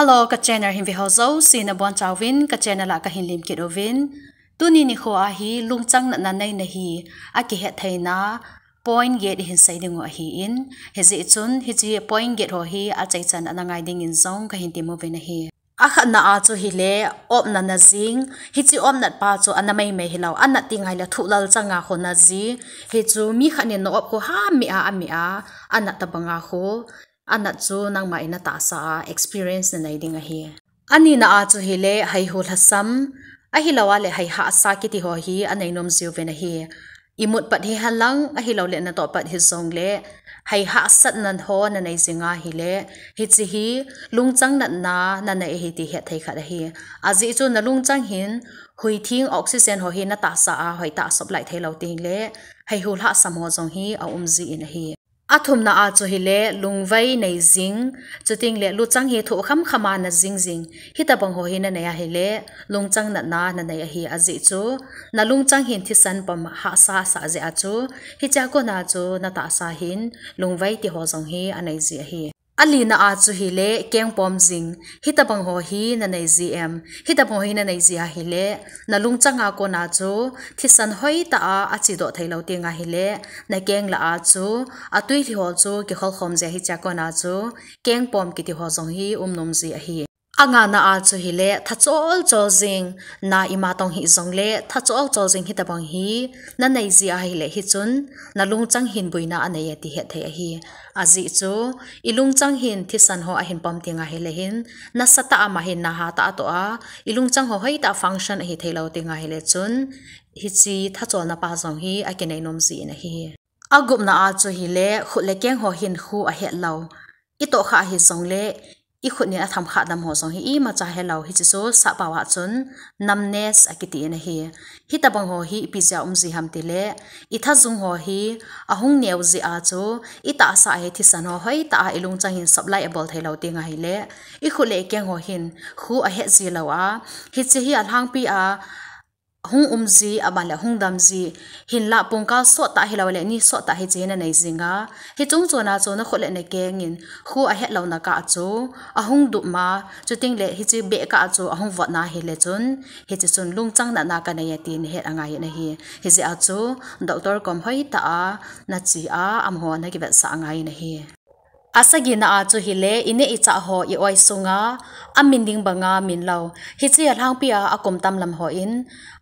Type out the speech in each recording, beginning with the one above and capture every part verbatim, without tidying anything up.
Hello, ka channel hin ve ho jouse nabonchauvin, ka channel a kahin lemkit uvin. Tuni nikho a hi lungchang natna neina hi akihet theina point get ihin sei diu ahin, hijeh chun hiche point get ho hi achaichan a nangai dingin jong kahin temuvin ahi. Akhatna a chu hile, opna na jing, hiche opnat pa chu ana maimai hilou, anat teng ahile thuhlal changa khu na ji, hichu mi khat in na op khu ham mi a, ami a, anat tabanga khu, anat chu nangma in natahsa a experience nanei ding ahi. Anina a chu hile, haihu lhasam, ahilou a le hai hahsa kiti ho hi anei nom jiuvin ahi. Imut pat hihen lang, ahilou le natoh pat hijongle, hai hahsatna ho nanei jing ahile, hiche hi lungchang natna nanei ahi ti hetthei khat ahi. Ajeh chu nalungchang hin huitheng oxygen ho hi natahsa a hoitah a supply theilou tengle, haihu lhasam ho jong hi aum jin ahi. Athumna a chu hile, lungvai nei jing, chuteng le luchang hi thoh khamkham a na jing jing, hitobang ho hi nanei ahile, lungchang natna nanei ahi. Ajeh chu nalungchang hin thisan pom hahsa sah jeh a chu, hichea kona chu natahsa hin lungvai ti ho jong hi anei ji ahi. Alina a chu hile, kengpom jing, hitobang ho hi nanei ji em, hitobang ho hi nanei ji ahile, nalungchang a kona chu thisan hoitah a achedoh theilou teng ahile, nakeng lah a chu atwi lhi ho chu kikholkhom ji, hichea kona chu kengpom kiti ho jong hi um nom ji ahi. Angana a chu hile, thachol chol jing, na ima tong hijongle thachol chol jing, hitobang hi nanei ji ahile, hichun nalungchang hin boina anei e ti hetthei ahi. Ajeh chu ilungchang hin thisan ho ahin pom teng ahile hin, nasatah a ama hin nahatah a toh a, ilungchang ho hoitah a function ahi theilou teng ahile chun, hiche thacholna pa jong hi akinei nom jin ahi. Agupna a chu hile, khut le keng ho hin khu ahet lou, itohkhah hijongle, ikhut in atham khah dam ho jong hi imacha helou, hiche chu sappao a chun numbness akiti in ahi. Hitobang ho hi ipi jeh a um ji ham tile, ithajung ho hi ahung neo jeh a chu, itahsa a hi thisan ho hoitah a ilungchang hin supply abol theilou teng ahile, ikhut le ikeng ho hin khu ahet ji lou a, hiche hi alhangpi a hung um ji, aban le hung dam ji, hinlah pungkal sottah hilou le ni sottah hiche hi nanei jing a, hiche chungchon a chu nakhut le nakeng in khu ahet louna kah chu ahung dup ma, chuteng le hiche beh kah chu ahung vot na ahile chun, hiche chun lungchang natna kanei e ti nahet angai in ahi. Hijeh a chu doctor kom hoitah a nache a, amaho nakivetsah angai in ahi. Asagina a chu hile, ineh ichah ho i-oi sunga amin ding banga min lou, hiche alhangpi a akum tam lam hon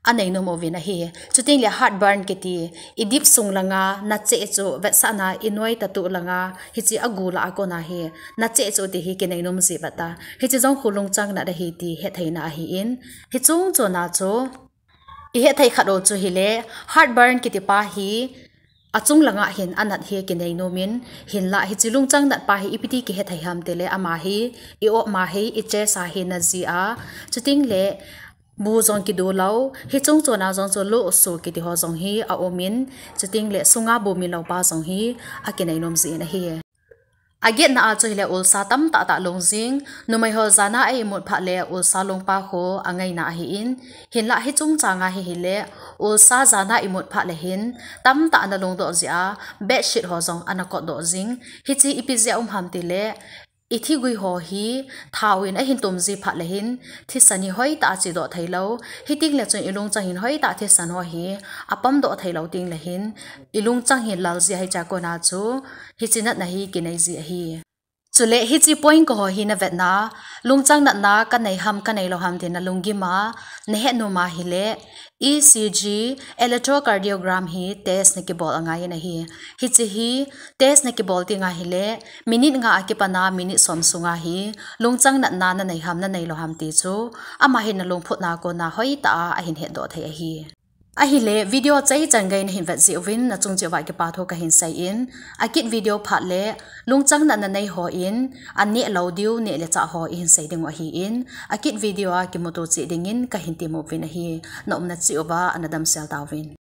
anei nom uvin ahi. Chuteng le heartburn kiti, idip sung langa nacheh chu, vetsahna inoi tatuh langa, hiche agu lah a kona hi nacheh chu ti hi kinei nom ji vat a, hiche jong khu lungchang nat ahi ti hettheina ahin, hiche chungchon a chu ihetthei khat u chu hile, heartburn kiti pa hi achung langa hin anat hi kinei nom in, hinlah hiche lungchang nat pa hi ipiti kihethei ham tile, ama hi i-op ma hi, i-chest a hi na ji a, chuteng le bu jong kidu lou, hiche chungchon a jong chu lohsu kiti ho jong hi aum in, chuteng le sunga bu min lou pa jong hi akinei nom jin ahi. Agetna a chu hile, ulsa tamtah tah long jing, numei ho jana a imut phat le ulsa long pa khu angaina ahin, hinlah hiche chungchang a hi hile, ulsa jana imut phat le hin tamtah ana longdoh jeh a, bedsheet ho jong ana kotdoh jing, hiche ipi jeh a um ham tile, ithigui ho hi thao in ahin tum ji phat le hin, thisan hi hoitah a chedoh theilou, hiteng le chun ilungchang hin hoitah a thisan ho hi apamdoh theilou teng le hin, ilungchang hin lal ji a, hichea kona chu hiche natna hi kinei ji ahi. Chule hiche point ko ho hi navetna, lungchang natna kanei ham kanei lou ham ti nalunggim a nahet nom ahile, E C G, electrocardiogram hi test nakibol angai in ahi. Hiche hi test nakibol teng ahile, minute nga a kipat a minute som sunga hi lungchang natna nanei ham nanei lou ham ti chu, ama hin nalungphutna kona hoitah a ahin hetdoh thei ahi. Ahile, video chaichan gei nahin vet jeh uvin nachung cheh uva kipathu kahin sei in, akit video phat le lungchang natna nei hon aneh lou diu neh le chah ho ihin sei ding u ahin, akit video a kimuto cheh dingin kahin temuvin ahi. Naumna cheh uva ana damsel tauvin.